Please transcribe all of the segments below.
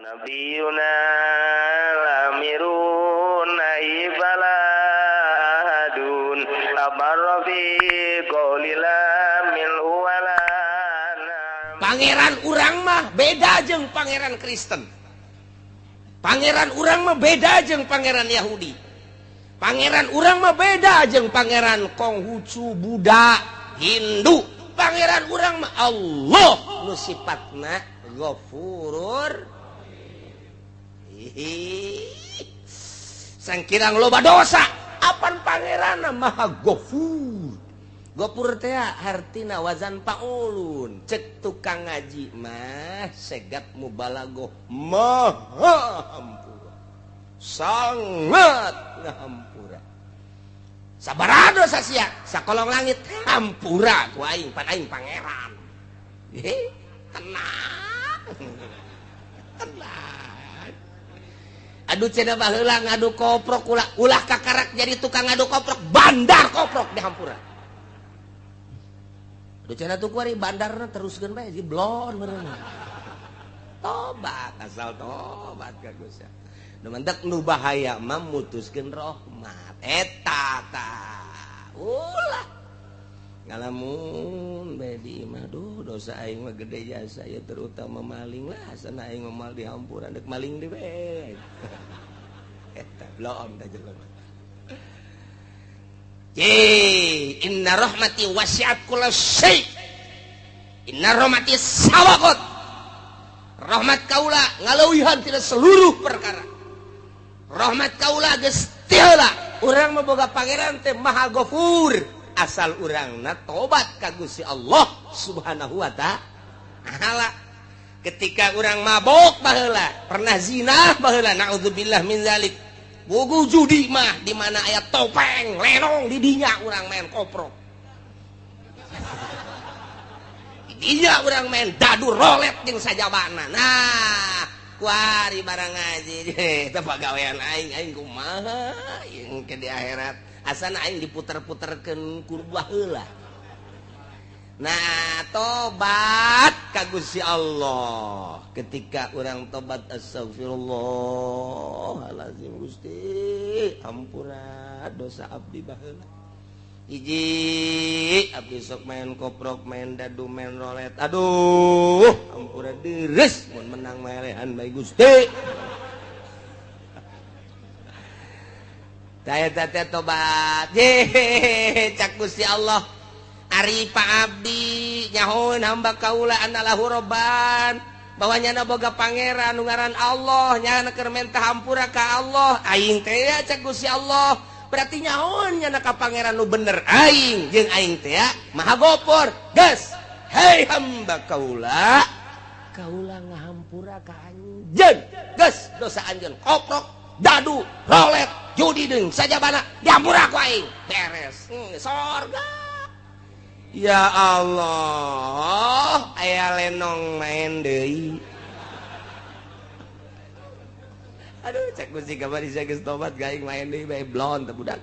Nabiyuna lamirun naibala adun abarra fi qawlila min wala. Pangeran urang mah beda jeung pangeran Kristen. Pangeran urang mah beda jeung pangeran Yahudi. Pangeran urang mah beda jeung pangeran Konghucu, Buddha, Hindu. Pangeran urang mah Allah nu sifatna Ghafurur. Sangkirang loba dosa, apan pangeranna Maha Ghafur. Ghafur teh hartina wazan paulun. Cek tukang ngaji mah segat mubalagoh maha hampura. Sangat ngahampura. Sabaraha dosa sia sakolong langit hampura ku aing pan aing pangeran. Tenang. Tenang. Aduh cenah baheula ngadu koprok ulah ulah kakarak jadi tukang ngadu koprok, bandar koprok dihampura. Aduh cenah tuh kuari bandarna teruskeun bae jadi blon meureun. Tobat asal tobat ka Gusti. Nu mentek nu bahaya mah mutuskeun rahmat. Eta tah. Ulah ngalamun bae di imah duh dosa aing mah gede jasa ya terutama maling lah asana aing mah mal dihampura deuk maling deui bae. Eta blon da jelema. Ye, inna rahmati wasi'at kulla syai. Inna rahmati sabaqat. Rahmat kaula ngaleuwihan tina seluruh perkara. Rahmat kaula geus ti heula. Urang mah boga pangeran teh Maha Ghafur. Asal urangna tobat ka Gusti Allah Subhanahu wa ta'ala. Ketika urang mabok baheula, pernah zina baheula, naudzubillah min zalik. Bugu judi mah di mana aya topeng lenong di dinya urang main koprok. Di dinya urang main dadu rolet jeung sajabana. Nah, kuari barang ngaji eta pagawean aing aing kumaha jeung ke di akhirat. Asana aing diputer-puterkeun ku baheula. Nah, tobat ka Gusti Allah. Ketika urang tobat astagfirullahalazim Gusti, ampura dosa abdi baheula. Hiji, abdi sok main koprok, main dadu, main rolet. Aduh, ampura deres mun menang melehan bae Gusti. Tah eta teh tobat. Ye, cak Gusti Allah. Ari Pak Abdi nyahoeun hamba kaula anallahu robban bahwa nyana boga pangeran nu ngaran Allah nyana keur menta hampura ka Allah aing teh cak Gusti Allah berarti nyahoeun nyana ka pangeran nu bener aing jeung aing teh Maha Ghafur geus hei hamba kaula kaula ngahampura ka anjeun geus dosa anjeun koprok dadu rolet judi deung sajabana dihampura ku aing beres sorga. Ya Allah, aya lenong main deui. Aduh, cek Gusti kamari sia geus tobat gaing main deui bae blon teh budak.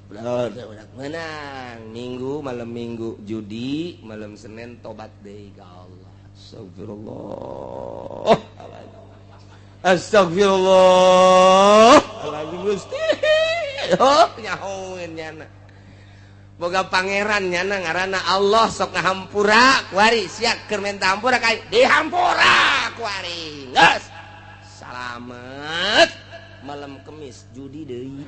Blon teh budak menang. Minggu malam Minggu judi, malam Senin tobat deui ka Allah. Astagfirullah. Astagfirullah. Alazim Gusti. Oh, nyahoeun nyana. Boga pangeran nyana ngaranna Allah sok ngahampura kuari sia keur menta hampura ka dihampura kuari geus salamet malam Kemis judi deui.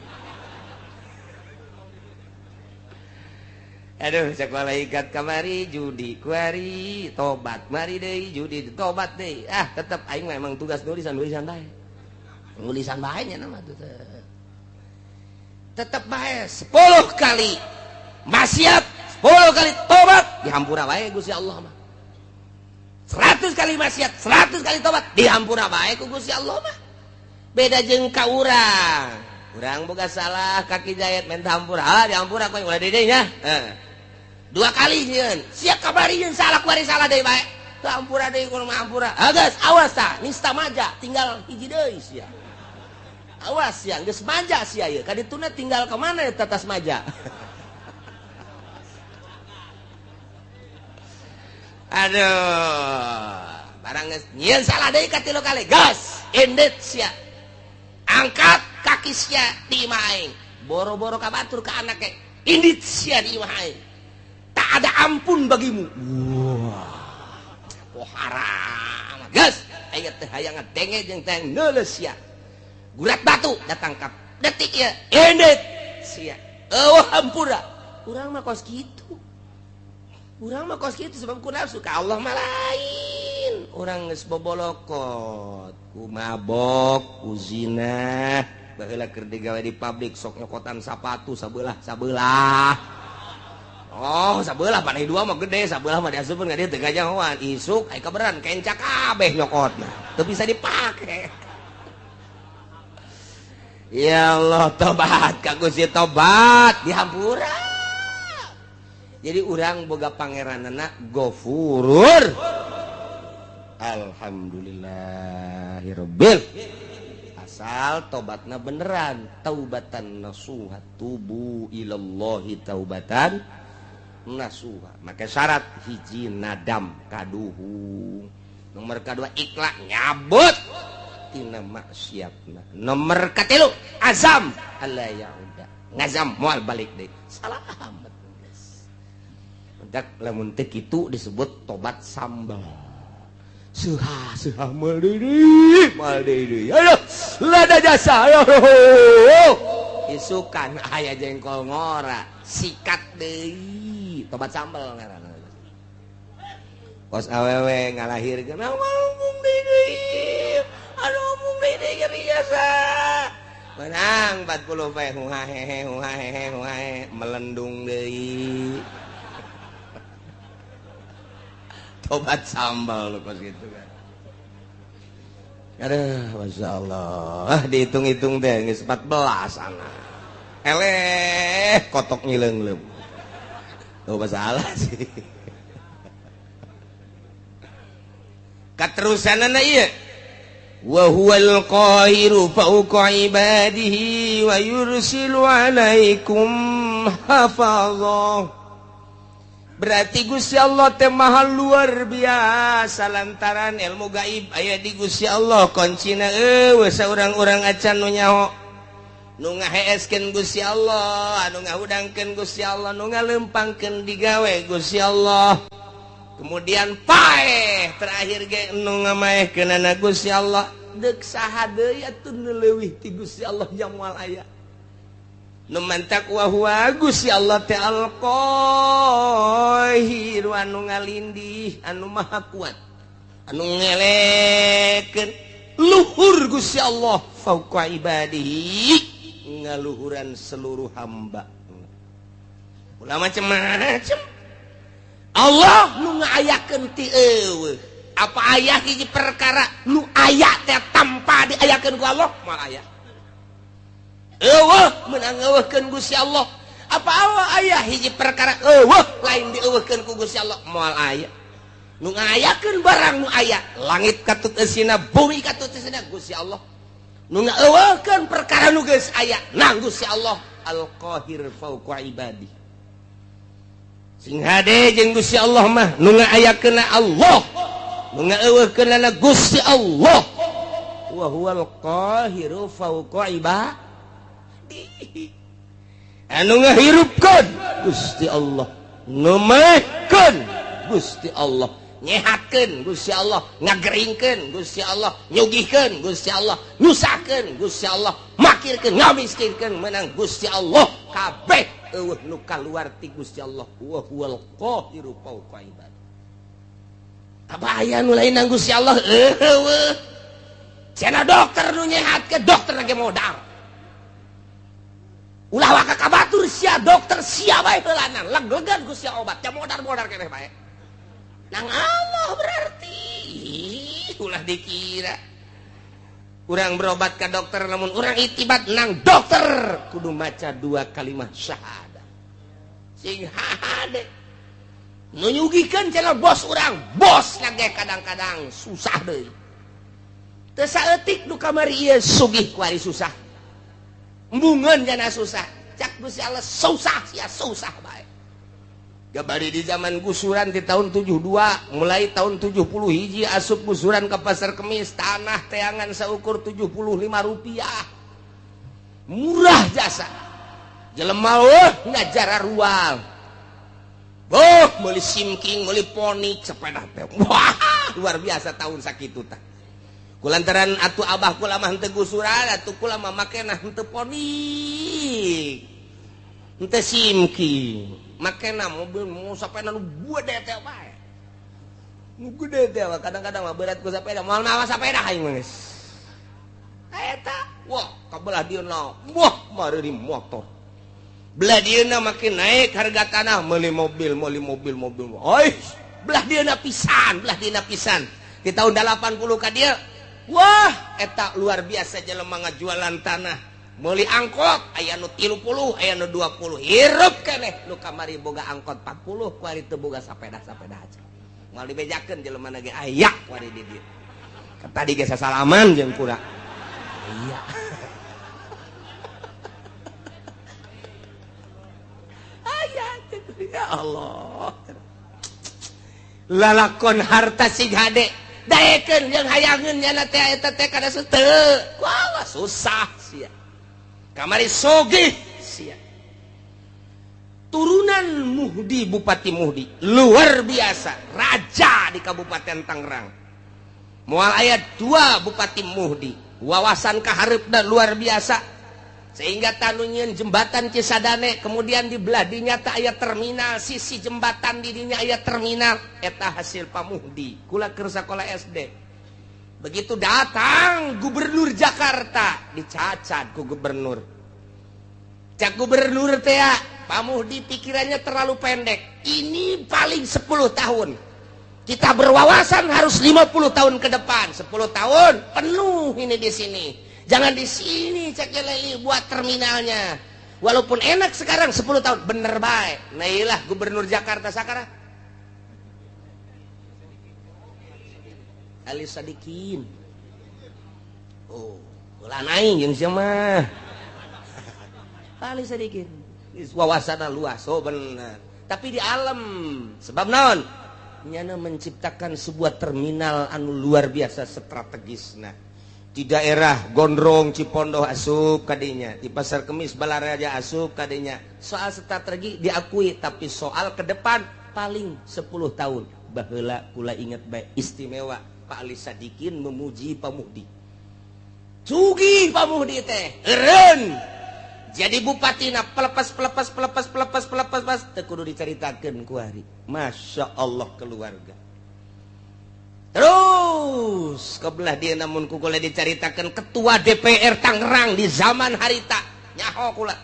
Aduh cek malaikat kamari judi kuari tobat mari deui judi tobat deui ah tetep aing memang tugas nulisan-nulisan bae nulisan bae nya mah tetep bae 10 kali maksiat 10 kali tobat dihampura bae Gusti Allah mah. 100 kali maksiat 100 kali tobat dihampura bae ku Gusti Allah mah. Beda jeung ka urang. Urang boga salah kaki jayat menta hampura. Ah dihampura ku ulah deui nya. Heeh. 2 kali nyieun. Sia kabari yeun salah kuari salah deui bae. Teu hampura deui kudu hampura. Ah geus awas tah nista maja tinggal hiji deui sia. Awas sia geus maja sia ieu. Kadituna tinggal ka mana eta tas maja. Aduh, Barang geus nyieun salah deui katilu kali. Gas, indit sia. Angkat kaki sia di imah aing. Boro-boro ka batur ka anake. Indit sia di imah aing. Tak ada ampun bagimu. Wah. Oh haram. Gas, aing teh hayang ngadenge jeung teh neuleus sia. Gurat batu datangkap. Detik ieu indit sia. Eueuh hampura. Urang mah kos kitu. Urang mah kos kitu sebab ku nafsu ka Allah mah lain. Urang geus bobolokot, ku mabok, ku zina, baheula keur digawe di pabrik sok nyokotan sapatu sabelah-sabelah. Oh, sabelah panai dua mah gede, sabelah mah diasupkeun ka dieu teu gajahoan. Isuk aya kaberan kenca kabeh nyokotna. Teu bisa dipake. Ya Allah, tobat ka Gusti, tobat dihampura. Jadi urang boga pangeranana Gofurur. Alhamdulillahirabbil. Asal tobatna beneran, taubatan nasuha, tubu ilallahi taubatan nasuha. Maka syarat hiji nadam kaduhung. Nomor kadua ikhlas nyabut tina maksiatna. Nomor katilu azam alla yauda. Ngazam moal balik deui. Salamet geus. Mendak lamun teu kitu disebut tobat sambal. Suha suha moal deui. Aduh, lada jasa. Aduh. Isukan aya jengkol ngora, sikat deui. Tobat sambal ngaranna. Kos awewe ngalahirkeun ngomong deui. Aduh omong deui ge biasa. Menang 40 poe huhahehe huhahehe huhahe melendung deui. Tobat sambal lu kos gitu kan. Aduh, Masya Allah. Dihitung-hitung deh, geus 14 anak. Eleh, kotok ngileung-leung. Tuh masalah sih. Katerusanana ieu. Wa huwal qahiru fawqa ibadihi wa yursilu alaikum hafazah. Berarti Gusti Allah teh maha luar biasa lantaran ilmu gaib aya di Gusti Allah kuncina eueuh saurang-urang acan nu nyaho nu ngaheeskeun Gusti Allah anu ngahudangkeun Gusti Allah nu ngalempangkeun digawe Gusti Allah kemudian paeh terakhir ge nu ngamaehkeunana Gusti Allah deuk saha deui atuh nu leuwih ti Gusti Allah jang moal aya. Nu mantak wa huwa Gusti Allah teh al-Qahir anu ngalindih anu maha kuat anu ngelekeun luhur Gusti Allah fauqa ibadihi ngaluhuran seluruh hamba. Ulah macem-macem Allah nu ngaayakeun ti eueuh apa aya hiji perkara nu aya teh tanpa diayakeun ku Allah moal aya. Eueuh meunang eueuhkeun Gusti Allah. Apa Allah aya hiji perkara eueuh lain dieueuhkeun ku Gusti Allah moal aya. Nu ngayakeun barang nu aya langit katut eusina bumi katut eusina Gusti Allah. Nu ngaeueuhkeun perkara nu geus aya nang Gusti Allah Al-Qahir fauqa ibadi. Sing hade jeung Gusti Allah mah nu ngaayakeunna Allah, nu ngaeueuhkeunna Gusti Allah. Wa huwal qahiru fauqa ibadi. Anu ngahirupkeun Gusti Allah, numehkeun Gusti Allah, nyehatkeun Gusti Allah, ngageringkeun Gusti Allah, nyugihkeun Gusti Allah, nyusahkeun Gusti Allah, makirkeun, ngamiskinkeun menang Gusti Allah kabeh eueuh nu kaluar ti Gusti Allah. Wa huwal qahiru fauqa ibad. Apa aya nu lain nang Gusti Allah? Eueuh. Cenah dokter nu nyehatkeun, dokter ge modal. Ulah waka ka batur sia dokter sia bae heulanan leg-legan ku sia obat nya modar-modar keneh bae. Nang Allah berarti ulah dikira. Urang berobat ka dokter lamun urang itibat nang dokter kudu maca dua kalimat syahadat. Sing hade. Nu nyugihkeun cenah bos urang, bos lagi kadang-kadang susah deui. Teu saeutik nu kamari ieu sugih ku ari susah. Embungeun jana susah. Cak Gusti Allah susah sia susah bae. Gabari di zaman gusuran di tahun 72 mulai tahun 70 hiji asup gusuran ke Pasar Kemis tanah teangan seukur 75 rupiah murah jasa jelema weh ngajara rual boh meuli simking meuli ponik sepeda teh wah luar biasa tahun sakitu tah kulantaran atuh abah kula mah henteu gusuran atuh kula mah makena henteu ponik henteu simking makena mobil mau sepeda nu gede teh bae nu gede teh kadang-kadang mah berat ku sepeda moal mawa sepeda aing mah geus eta wah kabelah dieuna wah mareuri motor belah dieuna makin naik harga tanah meuli mobil meuli mobil mobil oi belah dieuna pisan di tahun 80 ka dieu wah eta luar biasa jelema ngajualan tanah meuli angkot aya nu 30 aya nu 20 hirup keneh nu kamari boga angkot 40 kuari teu boga sapeda-sapeda aja moal dibejakeun jelema na ge aya kuari di dieu tadi ge sasalaman jeung kura iya aya ya Allah lalakon harta sig hade daekeun jeung hayangeun nyana teh eta teh kada teu wah susah sia kamari sogih sia turunan Muhdi Bupati Muhdi luar biasa raja di Kabupaten Tangerang moal aya 2 Bupati Muhdi wawasan kahareupna luar biasa sehingga tanu nyieun jembatan Cisadane kemudian di belah dinya teh aya terminal sisi jembatan di dinya aya terminal eta hasil Pak Muhdi kula keur sakola SD. Begitu datang gubernur Jakarta dicacat ku gubernur. Cak gubernur teh Pak Muhdi pikirannya terlalu pendek. Ini paling 10 tahun. Kita berwawasan harus 50 tahun ke depan. 10 tahun penuh ini di sini. Jangan di sini cak Leli buat terminalnya. Walaupun enak sekarang 10 tahun bener baik. Nah ilah gubernur Jakarta sekarang. Ali Sadikin. Oh, ulah naing jeung sia mah. Ali Sadikin. Wawasanna luas, oh bener. Tapi di alam sebab naon? Nyana menciptakan sebuah terminal anu luar biasa strategisna. Di daerah Gondrong, Cipondoh asup kadinya, di Pasar Kemis Balaraja asup kadinya. Soal strategi diakui, tapi soal ke depan paling 10 tahun. Baheula kula ingat bae istimewa Pak Ali Sadikin memuji Pak Muhdi. Sugih Pak Muhdi teh eureun. Jadi bupatina pelepas pelepas pelepas pelepas pelepas pas teu kudu dicaritakeun ku hari. Masya Allah keluarga. Terus kebelah dia namun ku kula dicaritakeun ketua DPR Tangerang di zaman harita nyaho kula.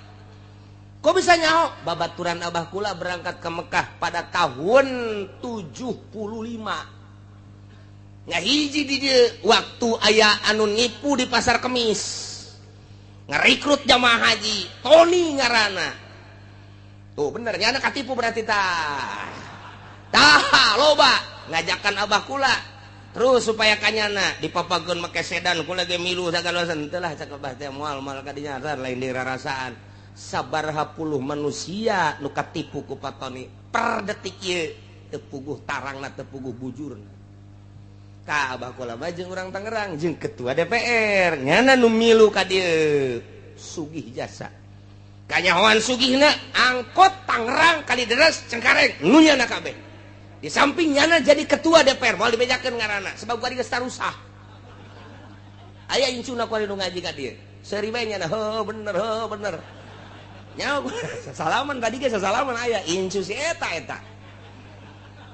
Kok bisa nyaho? Babaturan abah kula berangkat ke Mekah pada tahun 75. Ngahiji di dieu waktu aya anu nipu di Pasar Kemis. Ngerekrut jamaah haji, Tony ngaranna. Tuh bener nya anak katipu berarti tah. Tah loba ngajakan abah kula. Terus supaya kanyana dipapageun make sedan kula ge milu sagalosan teu lah cak abah teh moal moal kadinya lain dirarasaan. Sabaraha puluh manusia nu katipu ku Pak Tony per detik ieu teu puguh tarangna teu puguh bujurna. Ka abah kula mah jeung urang Tangerang jeung ketua DPR nyana nu milu ka dieu sugih jasa. Kanyahoan sugihna angkot Tangerang Kalideres Cengkareng nu nyana kabeh. Di samping nyana jadi ketua DPR moal dibejakeun ngaranna sebab kuari geus tarusah. Aya incuna kuari nu ngaji ka dieu. Seuri bae nyana heuh bener heuh bener. Nyaho sasalaman tadi ge sasalaman aya incu si eta eta.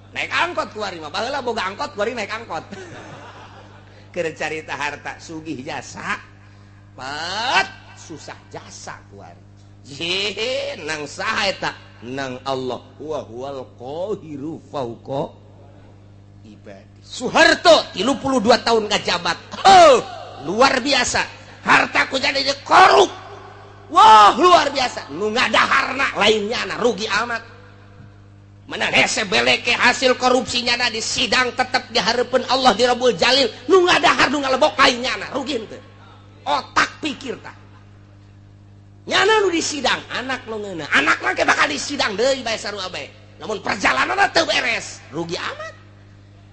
Naik angkot kuari mah baheula boga angkot kuari naik angkot. Keur carita harta sugih jasa pat susah jasa kuari. Ye nang saha eta nang Allah wa huwal qahiru fauqa ibadi. Soeharto 32 tahun ngajabat. Oh, luar biasa. Harta ku jadi korup. Wah, luar biasa. Nu ngadaharna lainnya na rugi amat. Menang hese beleke hasil korupsinya na di sidang tetep dihareupeun Allah di Rabbul Jalil. Nu ngadahar nu ngalebok lainnya na rugi henteu. Otak pikir tah. Nyana nu di sidang anak nu ngeunah. Anakna ge bakal di sidang deui bae sarua bae. Namun perjalanan teu beres, rugi amat.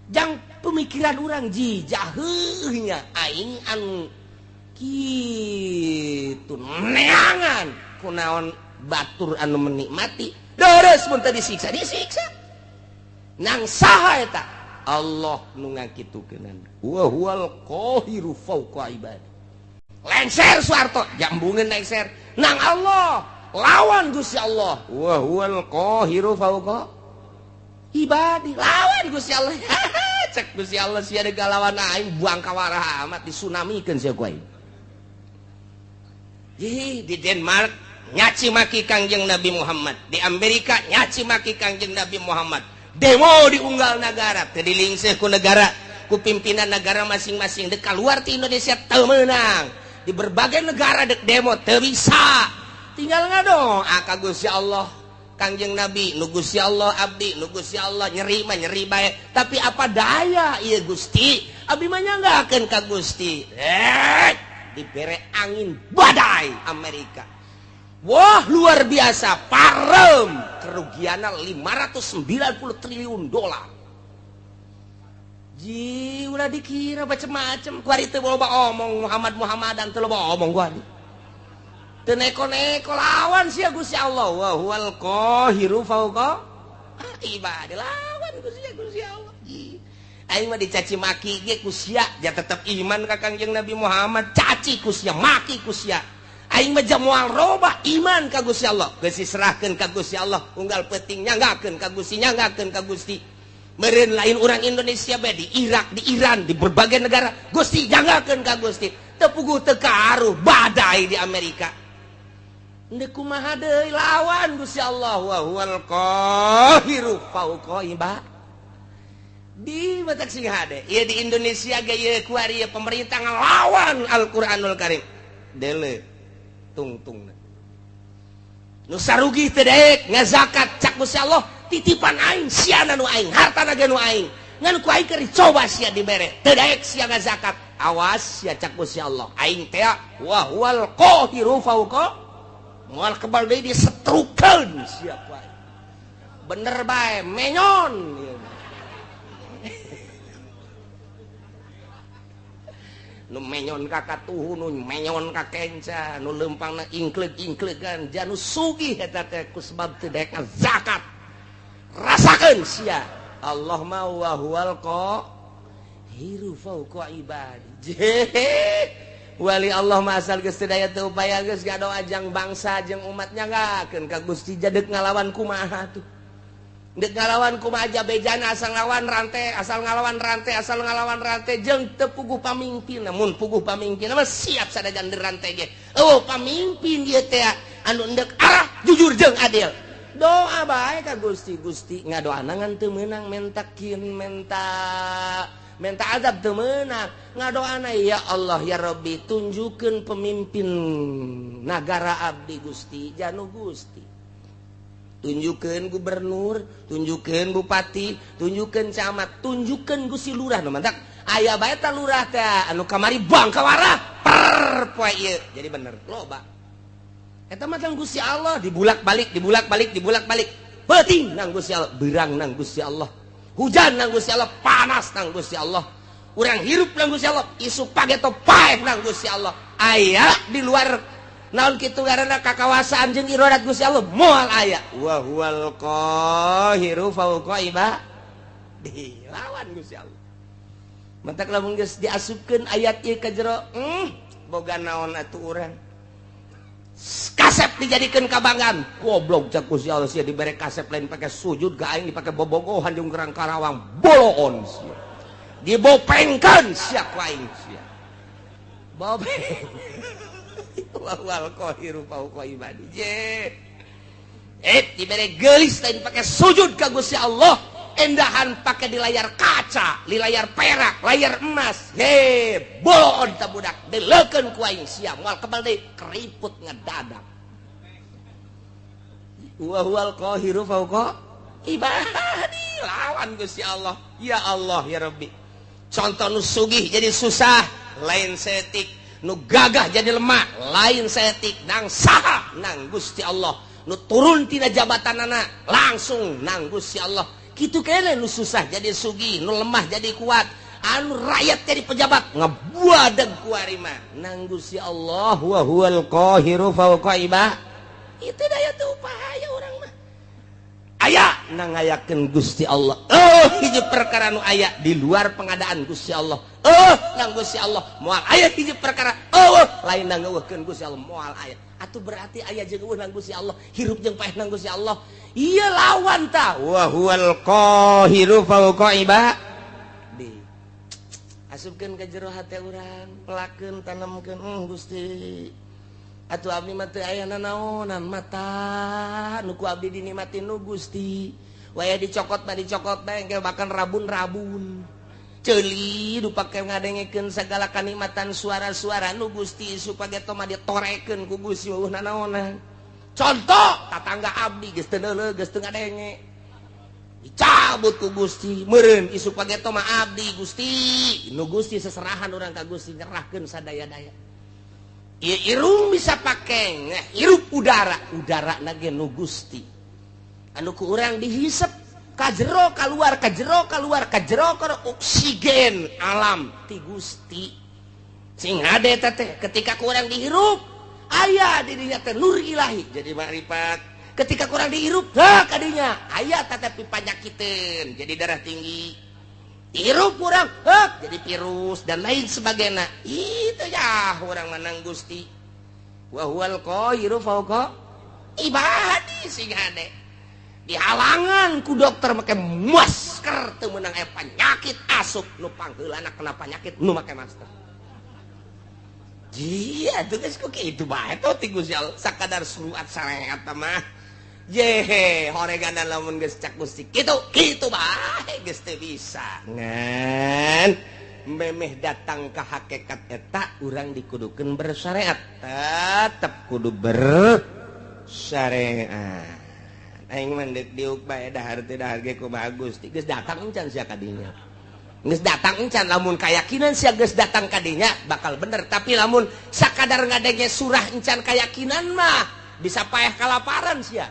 Jang pemikiran urang jijaheuhnya aing anu kitu neangan kunaon batur anu menikmati deres mun teu disiksa disiksa. Nang saha eta? Allah nu ngakitukeun. Wa huwal qahiru fawqa ibadi. Lengser Soeharto, jambungeun lengser. Nang Allah lawan Gusti Allah. Wa huwal qahiru fawqa ibadi. Lawan Gusti Allah. Cek Gusti Allah sia deuk lawan aing buang kawarah amat disunamikeun sia ku aing. Di Denmark nyaci maki Kangjeng Nabi Muhammad, di Amerika nyaci maki Kangjeng Nabi Muhammad. Demo di unggal negara, teu dilingseuh ku negara, ku pimpinan negara masing-masing. Dek keluar ti Indonesia teu meunang. Di berbagai negara dek demo teu bisa. Tinggal ngadoa ka Gusti Allah, Kangjeng Nabi, nu Gusti Allah abdi, nu Gusti Allah nyeri mah nyeri bae. Tapi apa daya ieu Gusti, abdi mah nyanggakeun ka Gusti. Dibere angin badai Amerika. Wah luar biasa, parem kerugiannya 590 triliun dolar. Ji ulah dikira macem-macem, kuari teu loba omong Muhammad Muhammadan teu loba omong kuari. Teu neko-neko lawan sia Gusti Allah. Wa huwal qahiru fawqa ibadi, lawan Gusti Allah. Ji aing mah dicaci maki ge ku sia, ja tetep iman ka Kangjeng Nabi Muhammad, caci ku sia, maki ku sia. Aing mah moal robah iman ka Gusti Allah, geus diserahkeun ka Gusti Allah, unggal peuting nyanggakeun ka Gusti, nyanggakeun ka Gusti. Meureun lain urang Indonesia bae di Irak, di Iran, di berbagai negara, Gusti nyanggakeun ka Gusti. Teu puguh teu karuh badai di Amerika. Ndek kumaha deui lawan Gusti Allah. Wa huwal qahiru fawqa ibadi. Di batak sing hade. Ieu di Indonesia ge ieu kuari pemerintah ngalawan Al-Qur'anul Karim. Dele tungtung nu sarugi teu daek ngazakat cak Gusti Allah titipan aing siana nu aing hartana ge nu aing ngan ku aing keur dicoba sia dibere teu daek sia ngazakat awas sia cak Gusti Allah aing teh wa huwal qahiru fawqa moal kebal deui disetrukeun sia ku aing bener bae menyon. Nu menyon ka katuhu, nu menyon ka kenca, nu leumpangna ingkleug-ingklegan, janu sugih eta teh ku sebab teu daek zakat. Rasakeun sia. Allah ma wa huwal qahiru fawqa ibadi. Wali Allah mah asal geus teu daya teu upaya geus ngadoa jang bangsa jeung umat nyanggakeun ka Gusti jadek ngalawan kumaha tuh. Dek ngalawan kumaha aja bejana asal ngalawan rantai, asal ngalawan rantai, asal ngalawan rantai jeung teu puguh pamimpin. Mun puguh pamimpin mah siap sadajan rantai ge. Eueuh pamimpin ieu teh anu endek arah jujur jeung adil. Doa bae ka Gusti, Gusti ngadoana ngan teu meunang mentakin menta azab teu meunang. Ngadoana ya Allah ya Rabbi tunjukkeun pemimpin nagara abdi Gusti, janu Gusti. Tunjukkeun gubernur, tunjukkeun bupati, tunjukkeun camat, tunjukkeun Gusti lurah nu mantak aya bae ta lurah teh anu kamari bangkawarah per poe ieu jadi bener loba eta mah tang Gusti Allah dibulak-balik dibulak-balik dibulak-balik beuting nang Gusti Allah beurang nang Gusti Allah hujan nang Gusti Allah panas nang Gusti Allah urang hirup nang Gusti Allah isuk pageto paeh nang Gusti Allah aya di luar naon kitu ngaranna kakawasaan jeung irodat Gusti Allah moal aya wa huwal qahiru fawqa ibadi lawan Gusti Allah mantak lamun geus diasupkeun ayat ieu ka jero boga naon atuh urang kasep dijadikeun kabanggaan goblok cak Gusti Allah sia dibere kasep lain pake sujud ka aing dipake bobogohan jeung gerang Karawang boloon sia dibopengkeun sia ku aing sia bopeng wal qahiru fawqa ibadi. Dibere geulis lain pakai sujud ka Gusti Allah, endahan pakai di layar kaca, di layar perak, layar emas. He, boloon ta budak, dileukeun ku aing sia, moal kebal deui keriput ngedadak. Wa huwal qahiru fawqa ibadi, lawan Gusti Allah. Ya Allah ya Rabbi. Contoh nu sugih jadi susah, lain setik. Nu gagah jadi lemah, lain setik nang saha nang Gusti Allah. Nu turun tina jabatanana langsung nang Gusti Allah. Kitu kene nu susah jadi sugih, nu lemah jadi kuat, anu rakyat jadi pejabat ngebuadeg ku ari mah nang Gusti Allah. Wa huwal qahiru fawqa ibad. Itu daya teu upaya urang mah. Aya nang ngayakeun Gusti Allah. Oh, hiji perkara nu aya di luar pengadaan Gusti Allah. Oh, nang Gusti Allah moal aya hiji perkara. Oh, lain nang ngeuweuhkeun Gusti Allah moal aya. Atuh berarti aya jeung euweuh nang Gusti Allah, hirup jeung paeh nang Gusti Allah. Ieu lawan ta. Wa huwal qahiru fawqa ibadi. Asupkeun ka jero hate urang, pelakeun, tanemkeun, Gusti. Atuh abdi mah teu aya nanaonan mata nu ku abdi dinikmati nu Gusti. Waya dicokot mah dicokot bae engke bahkan rabun-rabun. Ceuli nu pake ngadengekeun sagala kanikmatan suara-suara nu Gusti supaya mah ditorekeun ku Gusti eueuh nanaonan. Contoh tatangga abdi geus teu neuleuh geus teu ngadenge. Dicabut ku Gusti meureun isuk pageto mah abdi Gusti. Nu Gusti seserahan urang ka Gusti nyerahkeun sadaya-daya. Ieu irung bisa pake hirup udara, udara nage nu Gusti. Anu ku urang dihisep ka jero kaluar, ka jero kaluar, ka jero kana oksigen alam ti Gusti. Sing hade teh ketika ku urang dihirup aya di dinya teh nur ilahi jadi makrifat. Ketika kurang dihirup heh kadinya aya tetapi panyakiteun jadi darah tinggi. Hirup kurang heh jadi virus dan lain sebagainya. Itu ya urang menang Gusti. Wa huwal qahiru fawqa ibadi. Sing hade dihalangan ku dokter make masker teu meunang aya penyakit asup nu pangheulana kena penyakit nu make masker. Iya tuh geus ku kitu bae tuh ti Gusti Allah sakadar surat syariat mah. Yehe horeganan lamun geus cak Gusti kitu kitu bae geus teu bisa. Ngan memeh datang ka hakikat eta urang dikudukeun bersyariat, tetep kudu bersyariat. Aing mah deuk diuk bae dahar teu dahar ge kumaha Gusti geus datang encan sia ka dinya. Geus datang encan lamun kayakinan sia geus datang ka dinya bakal bener, tapi lamun sakadar ngadenge surah encan kayakinan mah bisa paeh kalaparan sia.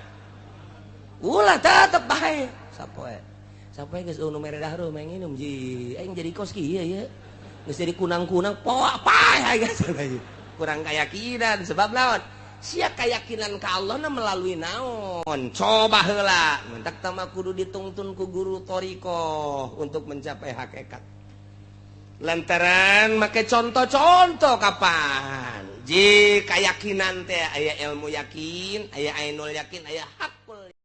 Ulah tetep bae sapoe. Sapoe geus nu mere dahar mah nginum ji. Aing jadi kos kieu ye. Geus jadi kunang-kunang poa paeh geus. Kurang kayakinan sebab naon? Sia kayakinan ka Allah na melalui naon? Coba heula. Mentak tama kudu ditungtun ku guru thariqah untuk mencapai hakikat. Lantaran make contoh-contoh kapan? Ji kayakinan teh aya ilmu yakin, aya ainul yakin, aya hak